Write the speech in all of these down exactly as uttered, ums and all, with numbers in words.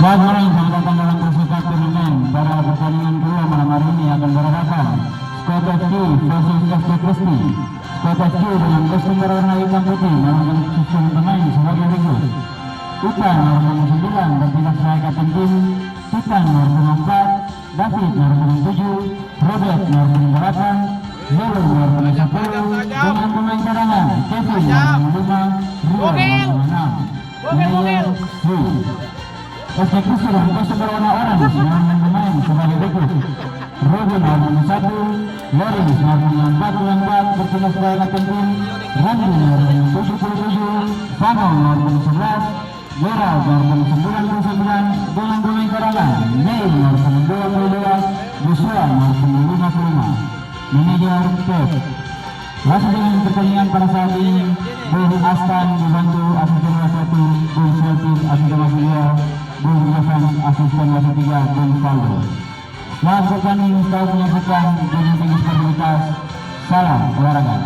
Selamat malam, selamat datang dalam persiapan turnamen. Pada pertandingan kedua malam hari ini akan berhadapan Squad F C versus S D Crispy. Squad F C dengan kostum berwarna hitam putih menggunakan sistem pemain sebagai berikut: Ipan nomor punggung sembilan, bertindak sebagai kapten tim. Titan nomor punggung empat, David nomor punggung tujuh, Robert nomor punggung delapan, Zero nomor punggung sepuluh, dengan pemain cadangan, Kevin nomor punggung lima, Rio nomor punggung enam. Manajer, Rio. Perspektif dengan kostum berwarna oranye, dengan pemain sebagai berikut: Robin nomor punggung satu, Lawrence nomor punggung empat puluh empat, bertindak sebagai kapten tim, Randy nomor punggung tujuh puluh tujuh, Fano nomor punggung sebelas, Gerald nomor punggung sembilan puluh sembilan, dengan pemain cadangan, Neil nomor punggung dua puluh dua, Joshua nomor punggung lima puluh lima. Manajer, Pep. Wasit dengan pertandingan pada saat ini, Bung Astan dibantu asisten wasit satu, Bung Seltin asisten wasit dua, Bung Jovan asisten wasit tiga, Bung Faldo. Selamat bertanding, selamat menyaksikan, jaga tinggi sportivitas. Salam olahraga.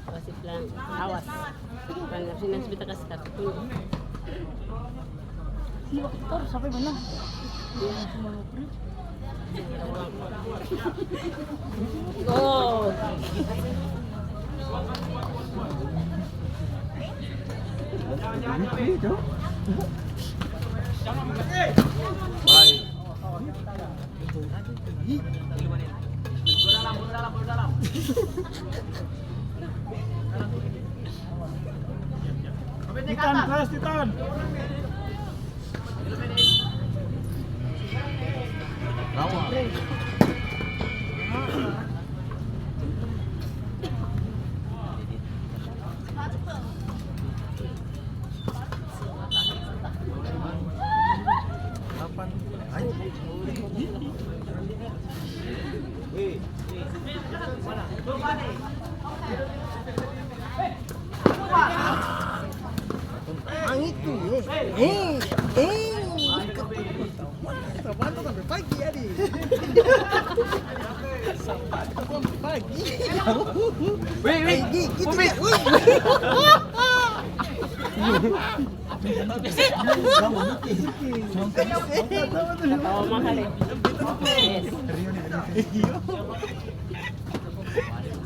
Kasih pelan, awas. Pelan, sini, beta kasih kartu kuning. Iya, terus sampai mana? Oh. Titan, keras, Titan. Ang itu, eh, eh, eh. Sabar sampai pagi, Adi. Sabar sampai pagi. Weh, weh, eh, gi-, gitu Ubed. Ya, weh. Ketawa mahal, eh.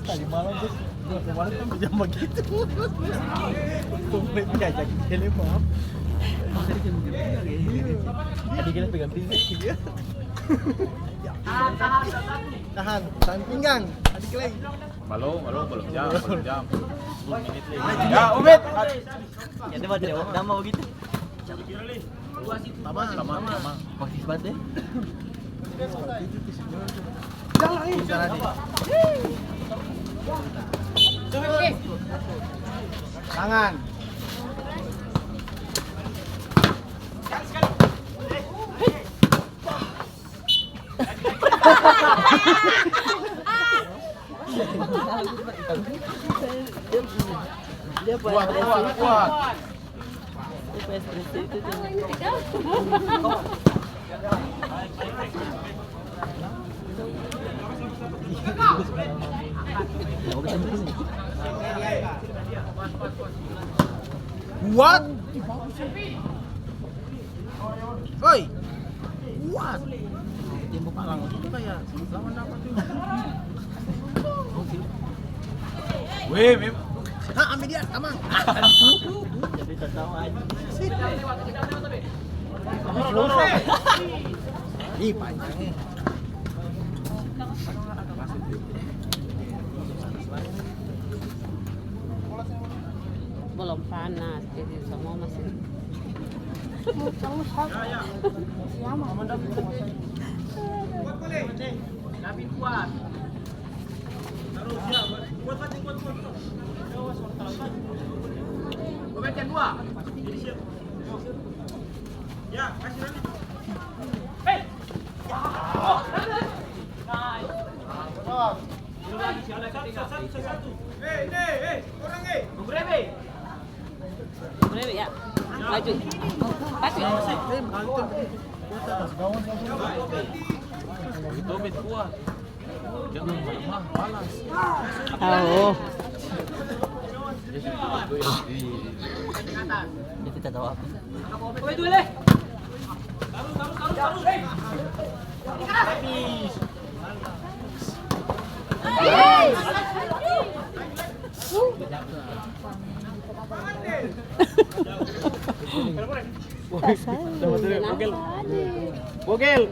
Tadi malam tuh, gua kemarin kan jam begitu. Gua diajak telepon. Tadi kita pegang pisau. Iya. Tahan, tahan pinggang. Adik lagi. Balong, balong, balong jam, balong jam. Sepuluh menit lagi. Ya, Ubed. Ya, dia baca nama begitu. Tamang, tamang, tamang. Bagus banget deh. Tangan. Kuat, kuat, kuat. Kuat. Oi. Kuat. Tembok palang itu kayak lawan apa tuh? Weh, mem- Ha, ambil dia, tamang. Jadi tatawa aja. Ih, panjang nih. Belum panas, jadi semua masih. Kamu satu. Siapa? Lebih kuat. Terus, ya, kuat, kuat, kuat, kuat. Gua baca dua. Jadi siap. Ya, kasih lagi. Hei. Oh, nice. Satu, satu, satu, satu. Tunggu dulu, ya. Maju. Pasti. Itu bet kuat. Jangan marah-marah, panas. Oh. Jadi kita tahu apa? Kasar. Bogel. Bogel.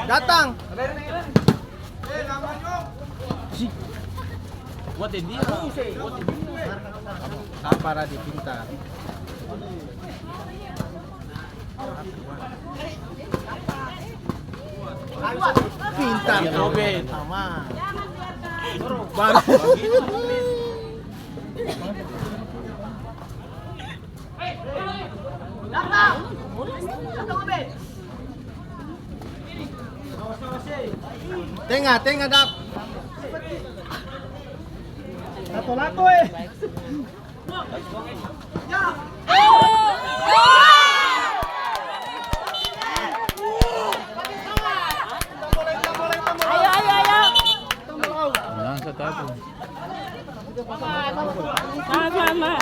Datang. Buat dia. Apa Radi pintar? Pintar, Robe, tamang. Baru. Tenga, tenga, Dap. Lato-lato, eh. Ayo, ayo, ayo. Jangan satu-satu. Sama, sama.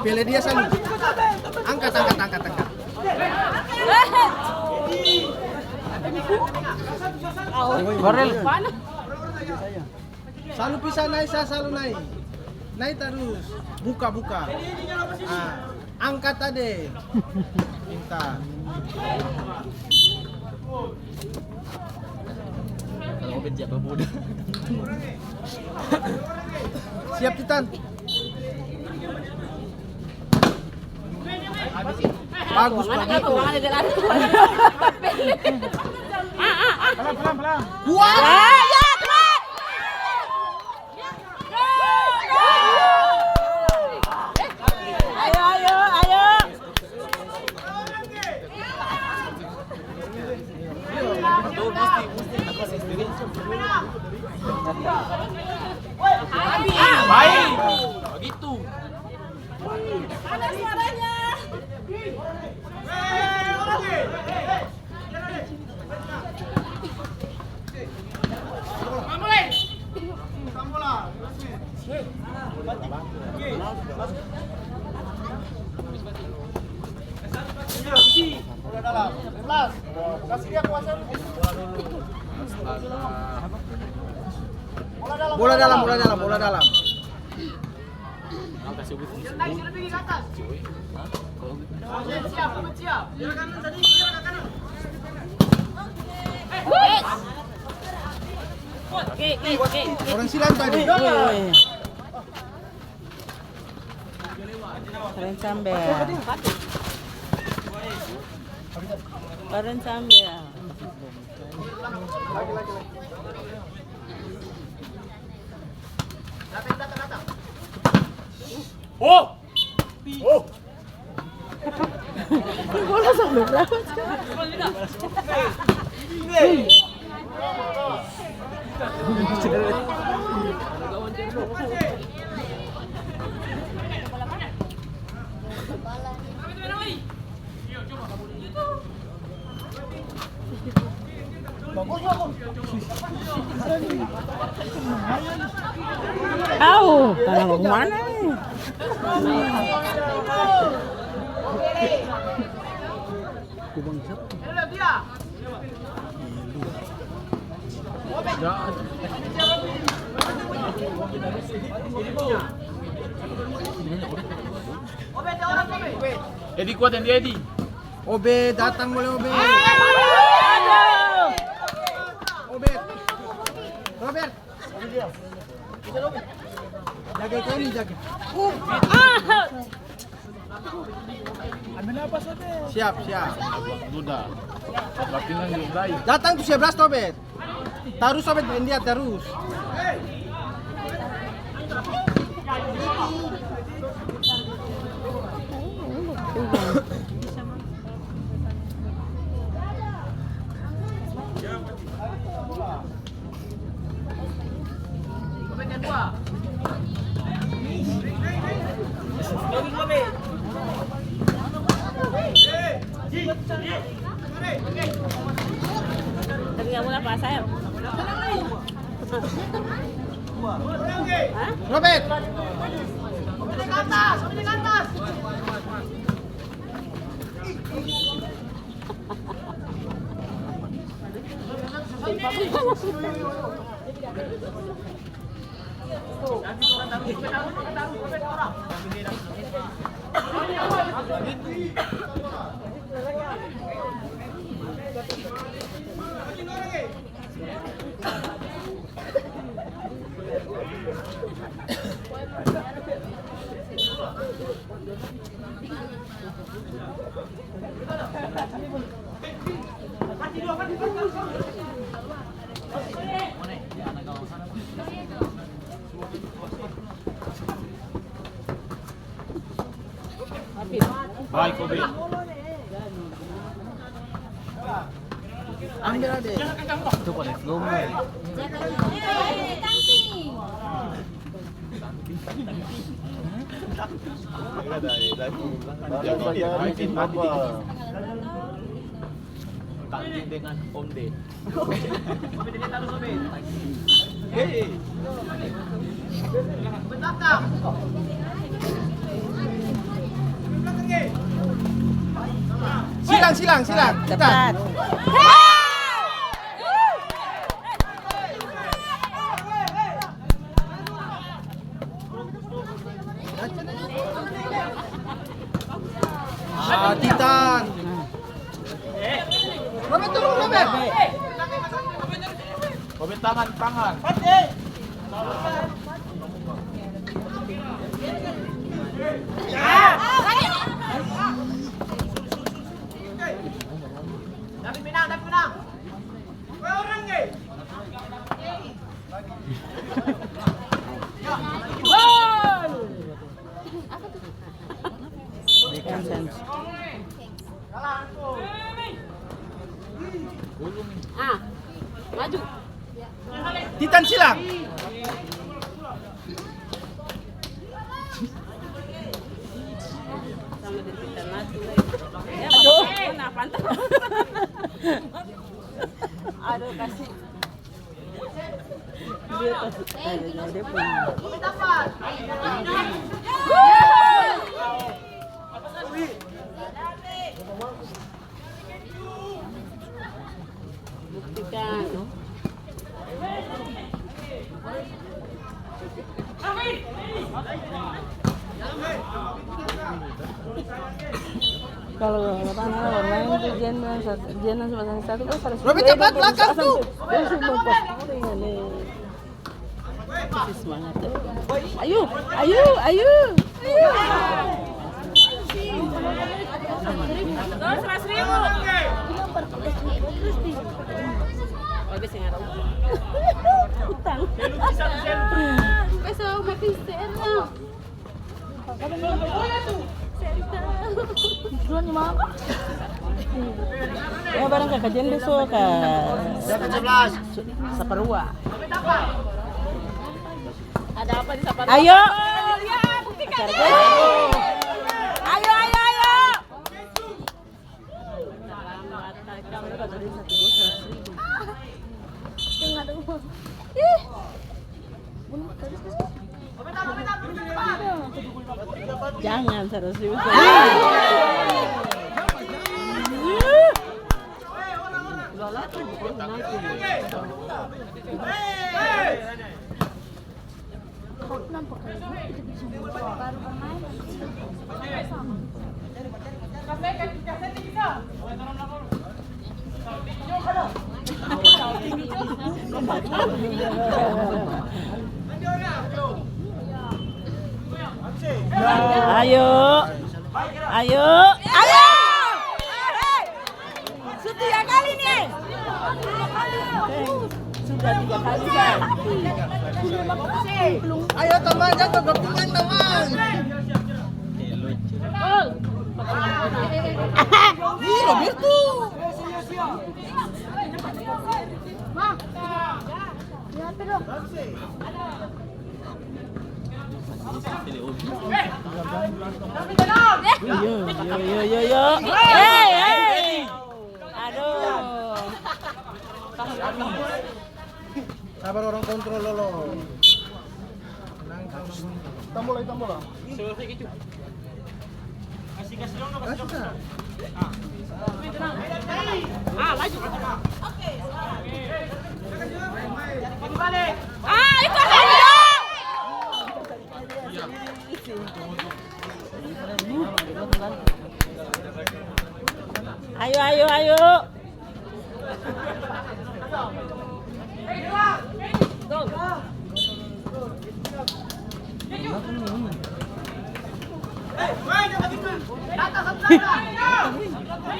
Pele dia, Sani. Angkat, angkat, angkat, angkat. Farel. Selalu bisa naik, sa selalu naik. Naik terus. Buka, buka. Ah. Angkat ade. Pintar. Kalau Obed siapa bodoh? Siap, Titan. Bagus, bagus. Pelan, pelan, pelan. Kuat. Ayo, ayo, ayo. Baik. Begitu. Mana suaranya? Bola dalam, bola dalam, bola dalam. Orang silang tadi. Keren sambe. Keren sambe. Oh! Oh! Bola sampai berapa sekarang? Au, tanah bagemana ni? Edi, kuat yang dia, Edi. Obe, datang boleh, Obe. Obe. Robert. Jaga ikan ini, jaga. Siap, siap. Datang tu sebelas, Tobet. Tarus, Tobet, main dia tarus. Tapi kamu lah pasal. Hah? Robert. Baik, Kobe. Ambil, Ade. Itu pada slow mo. Tangki dengan onde. Hei. Silang, silang, silang. Cepat. Ah, Titan. Robert, turun, Robert. Robert, tangan, tangan. David, menang, David, menang. Ah, maju. Titan silang. Aduh. Aduh, kasih. Buktikan. Kalau apa namanya, main tuh Jen bilang satu, Jen langsung pasang satu, kan harus Robby, cepat, belakang tuh. Kasih semangat, ya. Ayo, ayo, ayo. Terus, seratus ribu. Utang. Peso mati sera. Duluan ni mama. Ya, barang kaka Jen beso ka. Saparua. Ada apa di saparua? Ayo. Ayo, buktikan. Ayo, ayo, ayo. Jangan seratus ribu. Ayo. Ayo. Ayo. Su tiga kali nih. Sudah tiga kali, Bang. Ayo, teman, jatuh ke pemain, teman. Ih, Roberto. Yo, yo, yo, yo, yo. Hei, hei. Aduh. Sabar, orang kontrol dolo. Tambah lagi, tambah lah. Kasih, kasih dong, kasih dong. Ah, laju. Ah, itu ada. Ayo, ayo, ayo.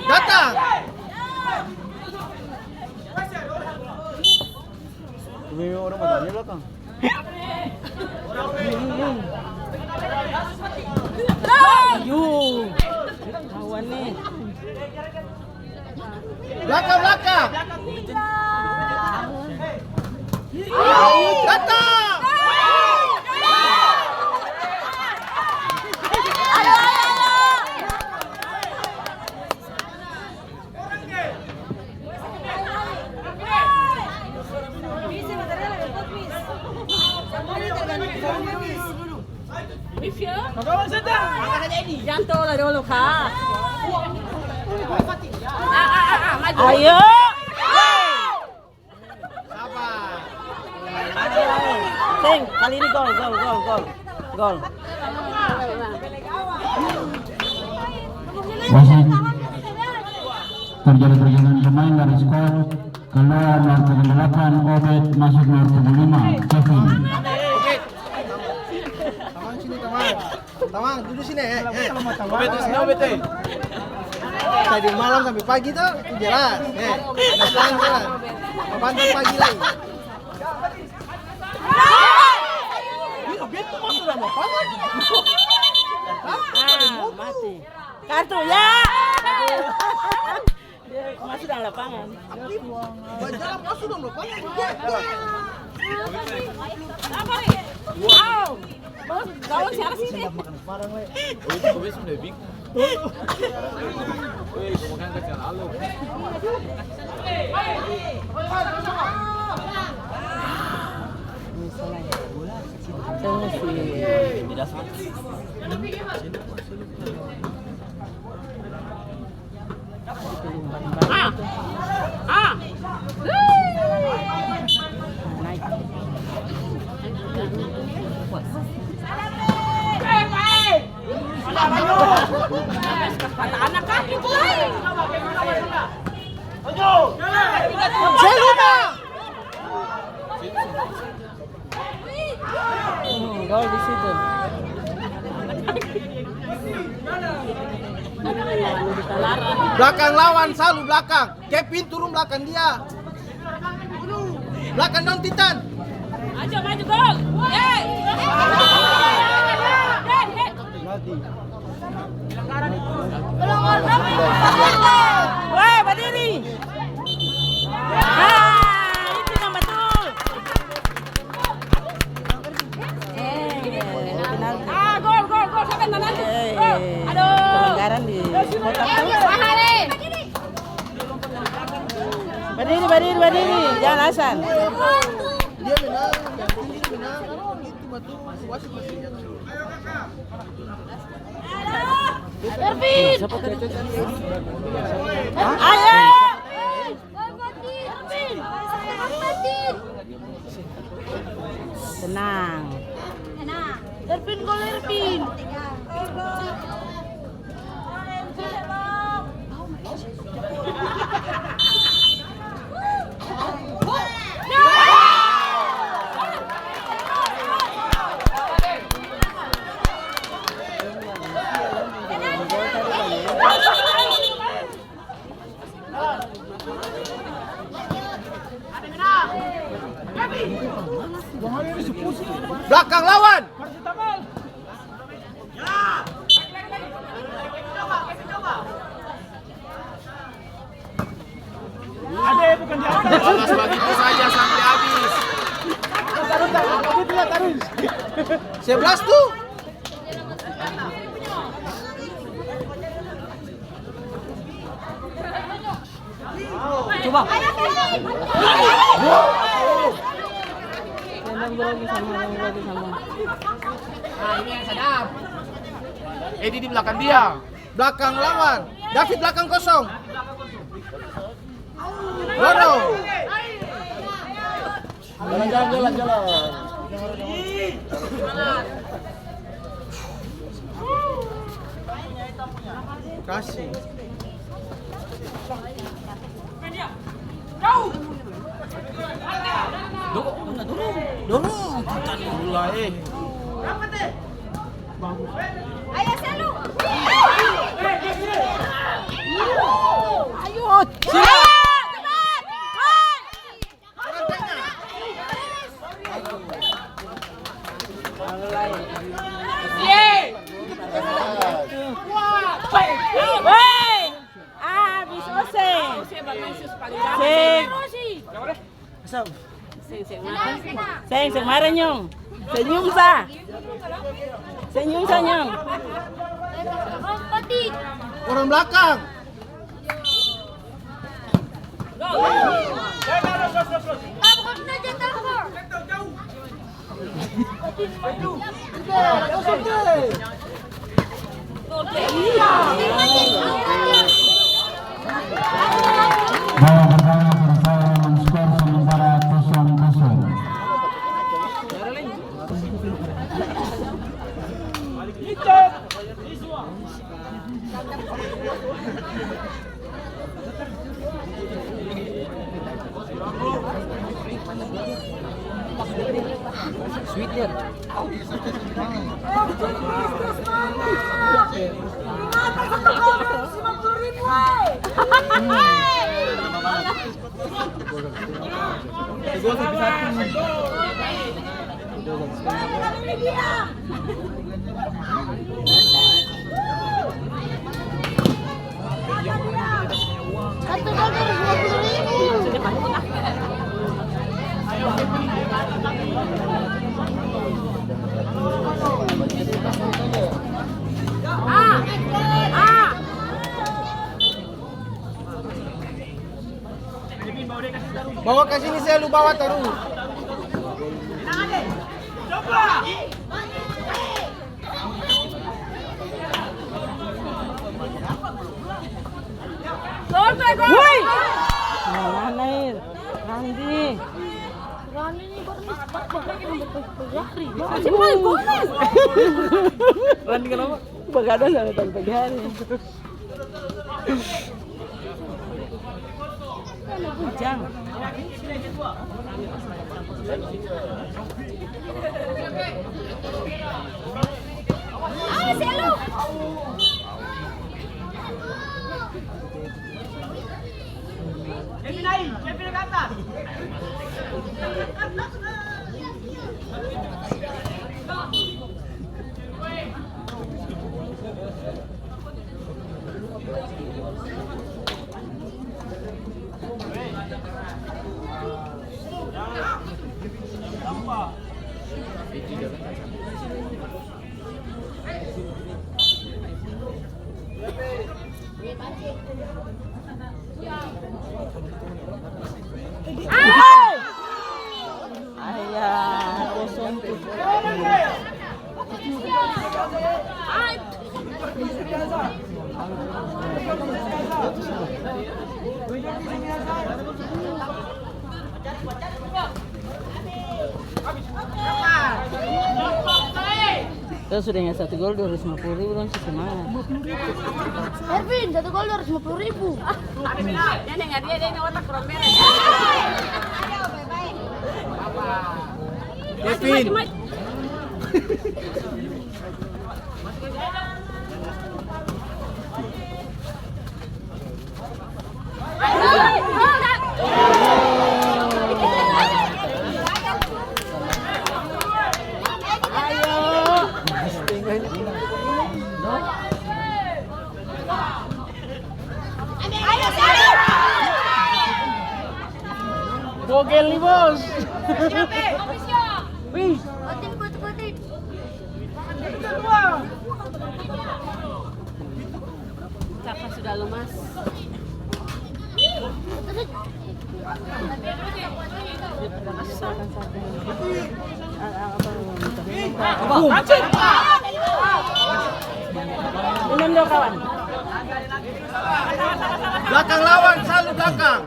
Datang. Ini orang bertanya belakang. Ayo, kawan nih. Belakang, belakang. Datang. Jangan tola dolo, Kak. Ah, ah, ah, ah, maju. Ayo. Sabar. Seng, kali ini gol, gol, gol, gol. Gol. Masih terjadi pergantian pemain dari skor, keluar nomor punggung delapan, Obed, masuk nomor punggung lima, Kevin. Tamang sini, tamang. Tamang, dudu sini, eh, eh. Obed, dudu sini, Obed, eh. Tadi malam sampe pagi to, itu jelas, eh. Ada sekarang jelas. Kapan pagi lai? Ih, Obed tuh masuk dalam lapangan. Ah, mati. Kartu, ya. Dia masuk dalam lapangan. Aktif. Bajalan masuk dalam lapangan. Wow. Bos, gawang siapa sih ini? Oh, itu gue sudah big. Weh, gue makan kacang lalu. Tunggu sih. Beda satu. Ah. Ah. Naik. Anak kaki tuh. Saya lupa. Hmm, gol di situ. Belakang lawan, Salu, belakang. Kevin turun belakang dia. Belakang dong, Titan. Maju, maju, gol. Yeay. Yeay, yeay. Mati. Weh, badiri. Ah, itu yang betul. Eh, penalti. Ah, gol, gol, gol. Siapa yang nanti? Eh, gol. Aduh. Pelanggaran di kotak tuh. Mahal, eh. Badiri, badiri, badiri. Jangan alasan. Dia menang, yang tinggi menang. Itu betul. Wasit masih lihat. Ervin! Ayo! Tenang. Ervin, gol Ervin! Blakang lawan! Lolos bagitu saja sampe abis. Sebelas tu. Coba. Dong grogi sama, dong grogi sama. Nah, ini yang sadap. Edi di belakang dia. Blakang lawan. David blakang kosong. Bono. Jalan, jalan, jalan, jalan. Kasih. Dorong, dorong. Dorong, tekan bola, eh. Ayo, Selu. Ayo, cepat. Hei! Abis ose. Seng. Seng, seng mara. Seng, seng mara, Nyong. Senyum sa. Senyum sa, Nyong. Orang belakang. Bola bertanya selesai dengan skor sementara kosong kosong. Bawa ka sini, Selu, bawa tarus. Woi! Mana nih? Randi. Randi nih baru nih, cepat banget. Randi kenapa? Begadang sama Tante Gani. Bujang. Awas ya lu. Ayah, kosong tuh. Kita su dengar satu gol dua ratus lima puluh ribu, dong su semangat. Ervin, satu gol dua ratus lima puluh ribu. Dia dengar dia, dia ini otak kurang beres. Ervin. Oke, nih, Bos. Wih. Kakak sudah lemas. Minum dong, kawan. Belakang lawan, selalu belakang.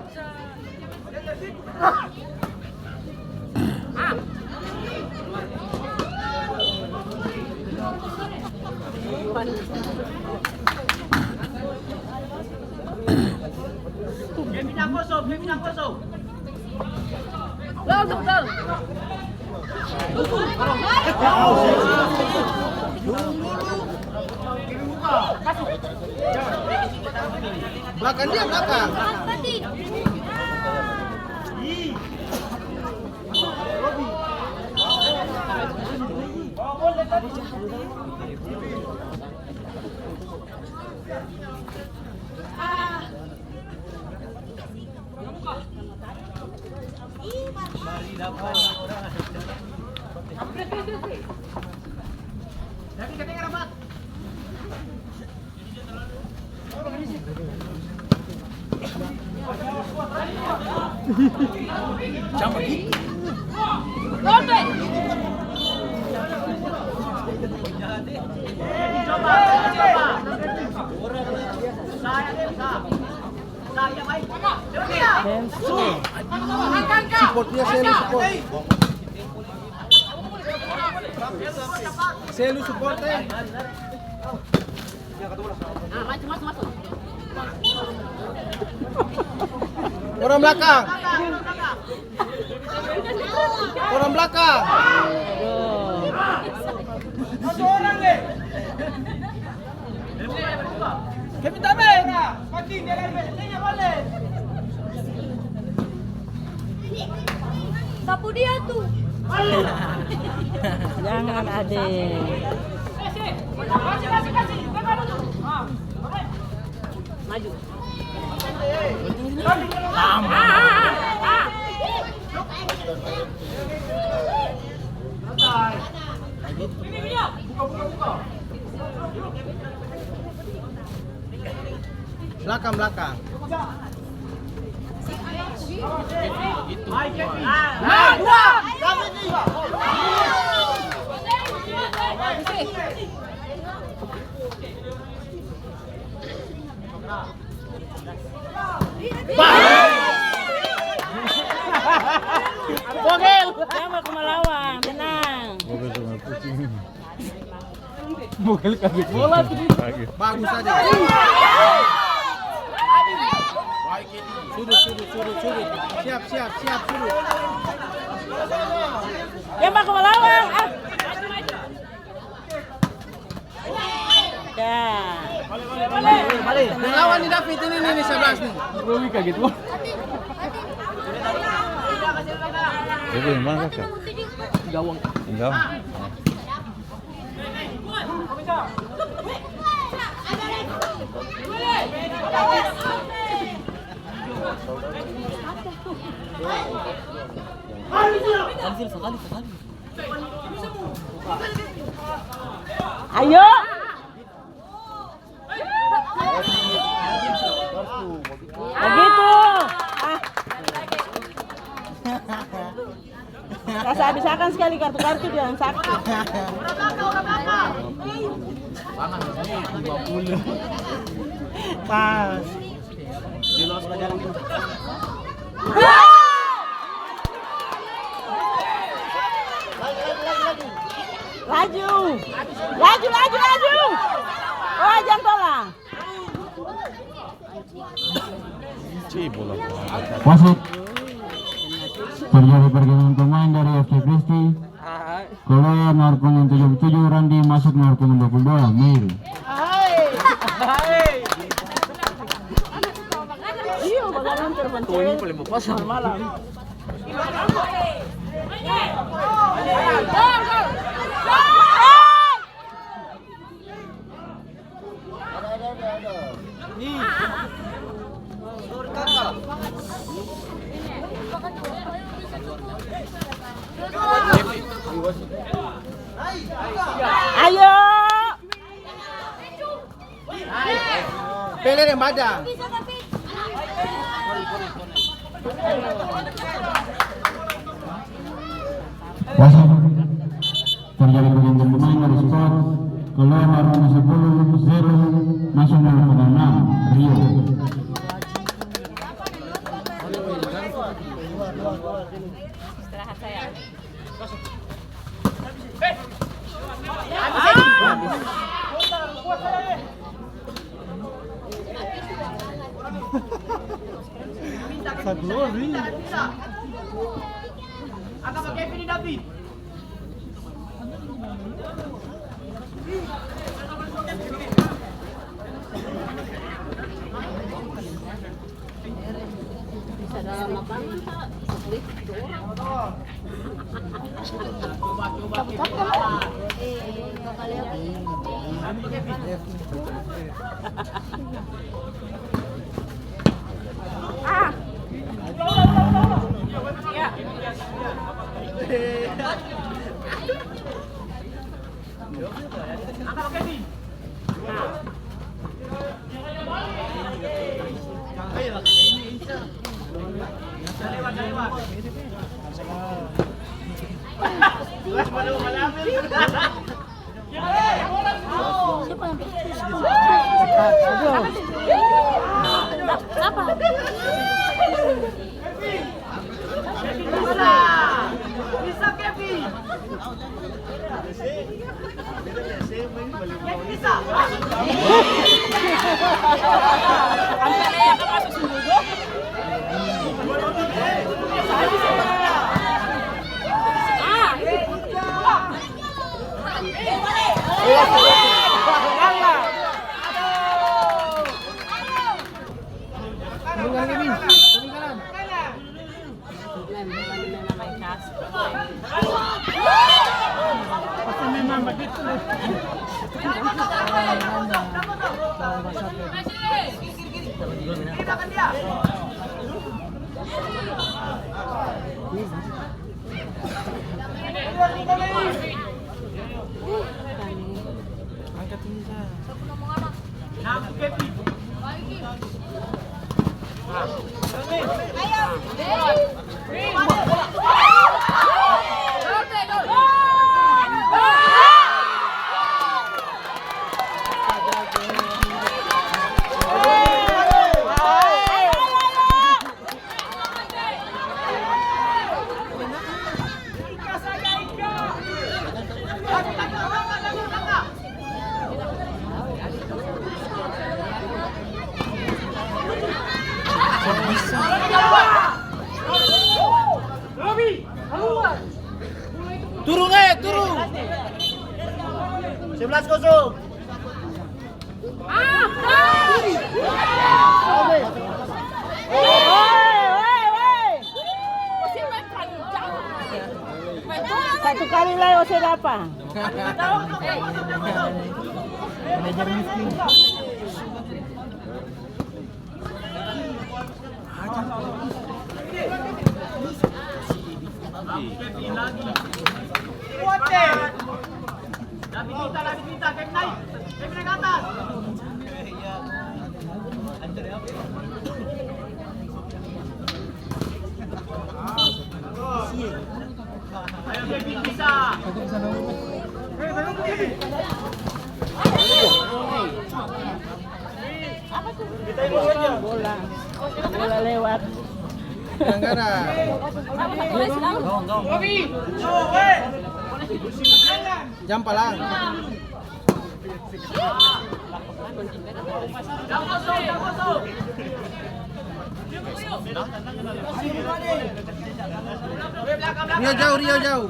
Belakang dia, belakang. Support dia, Selu, support. Selu, support, eh. Orang belakang. Orang belakang. Sapu dia tuh. Jangan, Ade. Maju. Belakang, belakang. Bogel, jangan baku malawan, tenang. Bogel sama kucing. Bogel kaget bola tuh. Kaget. Bagus aja. Sudut, sudut, sudut, sudut. Siap, siap, siap, sudut. Jangan baku malawan. Ah. Ya. Yang lawan nih, David, ini nih, nih, sebelas nih. Robi kaget, wah. Robi yang mana, Kak? Gawang. Gawang. Anjir, sekali, sekali. Ayo. Bagitu. Ah. Rasa habis akang skali kartu-kartu, jang sakit. Pas. Laju. Laju, laju, laju. Oh, jang tola. Wasit. Terjadi pergantian pemain dari F C Christie. Keluar nomor punggung tujuh puluh tujuh, Randi, masuk nomor punggung dua puluh dua, Mil. Ayo. Pele deng badan. Wasit terjadi pergantian pemain dari spot, keluar dari nomor sepuluh, Zero, masuk nomor enam, Rio. Istirahat, sayang. Satu gol, Ri. Bisa dalam lapangan, Pak. Ah. Ya. Apa? Angkat ini, sa. Turun, eh, turun. Sebelas kosong. Satu kali lai ose dapa. Manajer miskin. Bola. Bola lewat. Gara-gara. Jam palang. Rio jauh, Rio jauh.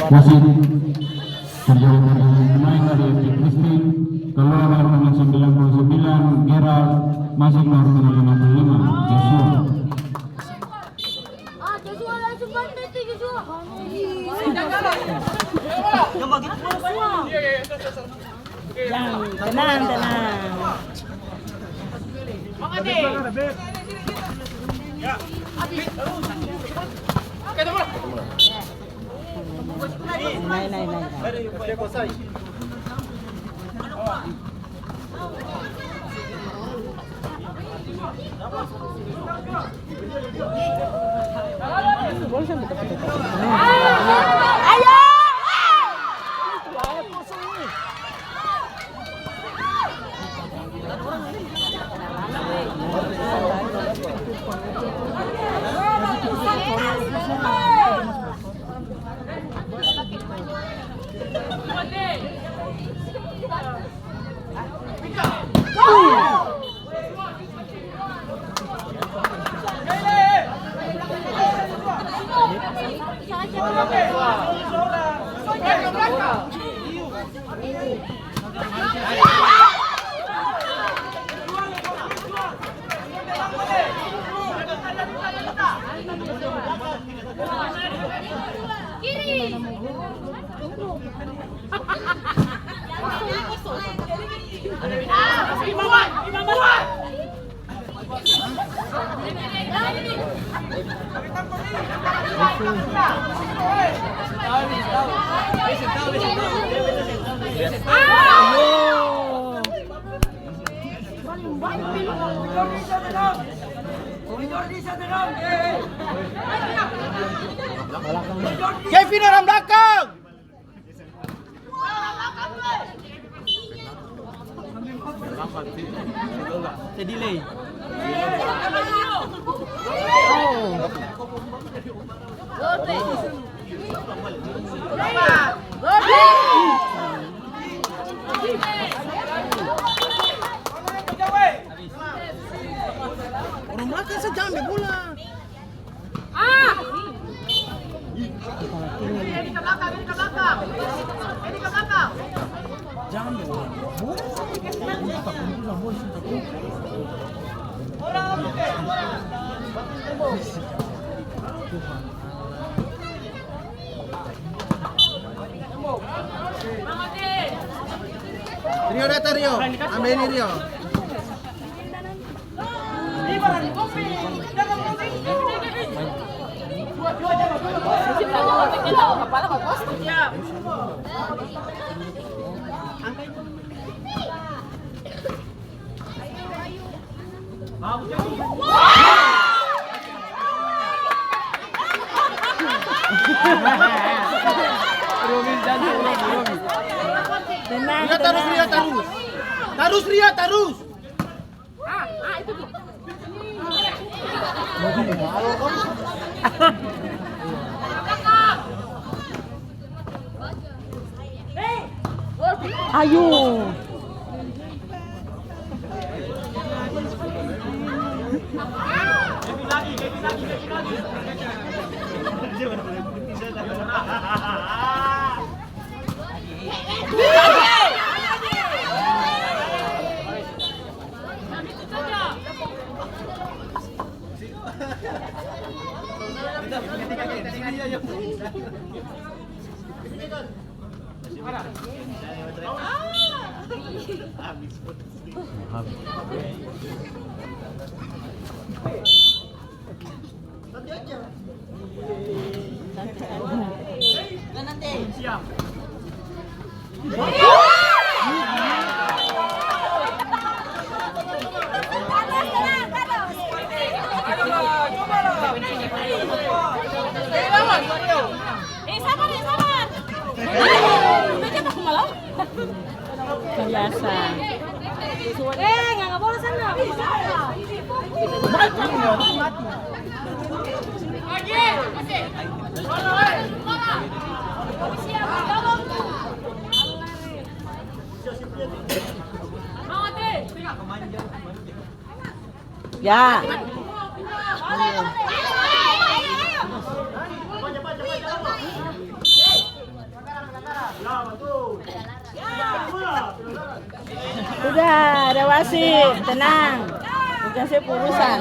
Masih terjadi pergantian pemain dari F C Christian, keluar dari nomor sembilan puluh sembilan, Gerald, masuk nomor lima puluh lima, Joshua. Ah, Joshua langsung Jang, tenang, tenang. Nae, nae, nae, nae. Kevin, orang belakang! Sedih, Lei. Oh. Orang makan saja ambil bola. Rio, datang, Rio. Ambil ini, Rio. Tenang, Ria tarus, tenang. Ria tarus. Tarus, Ria tarus. Ayo. Eh, sabar, eh, sabar. Aduh, udah jatuh ke malam. Biasa. Eh, nggak, nggak boleh sana. Ya. Sudah, ada wasit, tenang. Bukan saya urusan.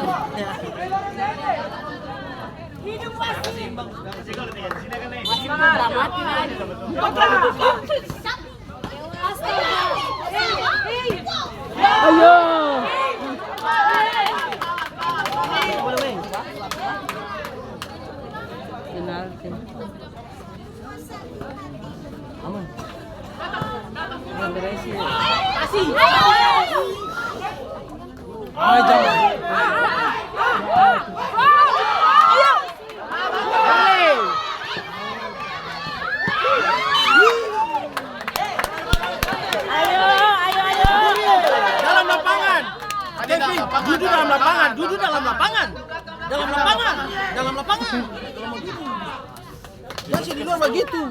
Ayo. Penalti. Aman. Aman, beres, ya. Kasih. Ah, jangan. Ayo, ayo, ayo. Dalam lapangan. Kevin, dudu dalam lapangan, dudu dalam lapangan. Dalam lapangan, dalam lapangan. Jang seng di luar bagitu.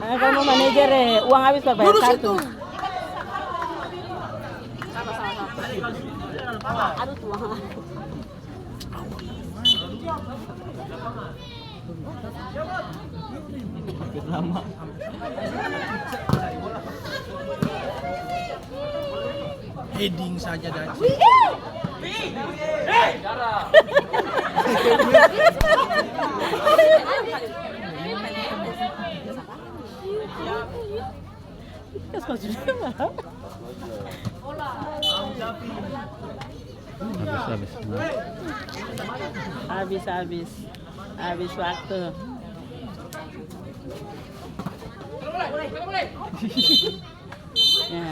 Ah, kamu manajer, eh, uang habis, Pak, bayar kartu. Duduk situ. Aduh, Tuhan. Makin lama. Heading saja, Daci. Habis, habis. Habis, habis. Habis waktu. Ya.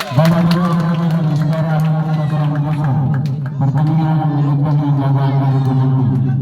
Babak kedua, pertandingan sekarang, pertandingan yang dilakukan oleh Bupati.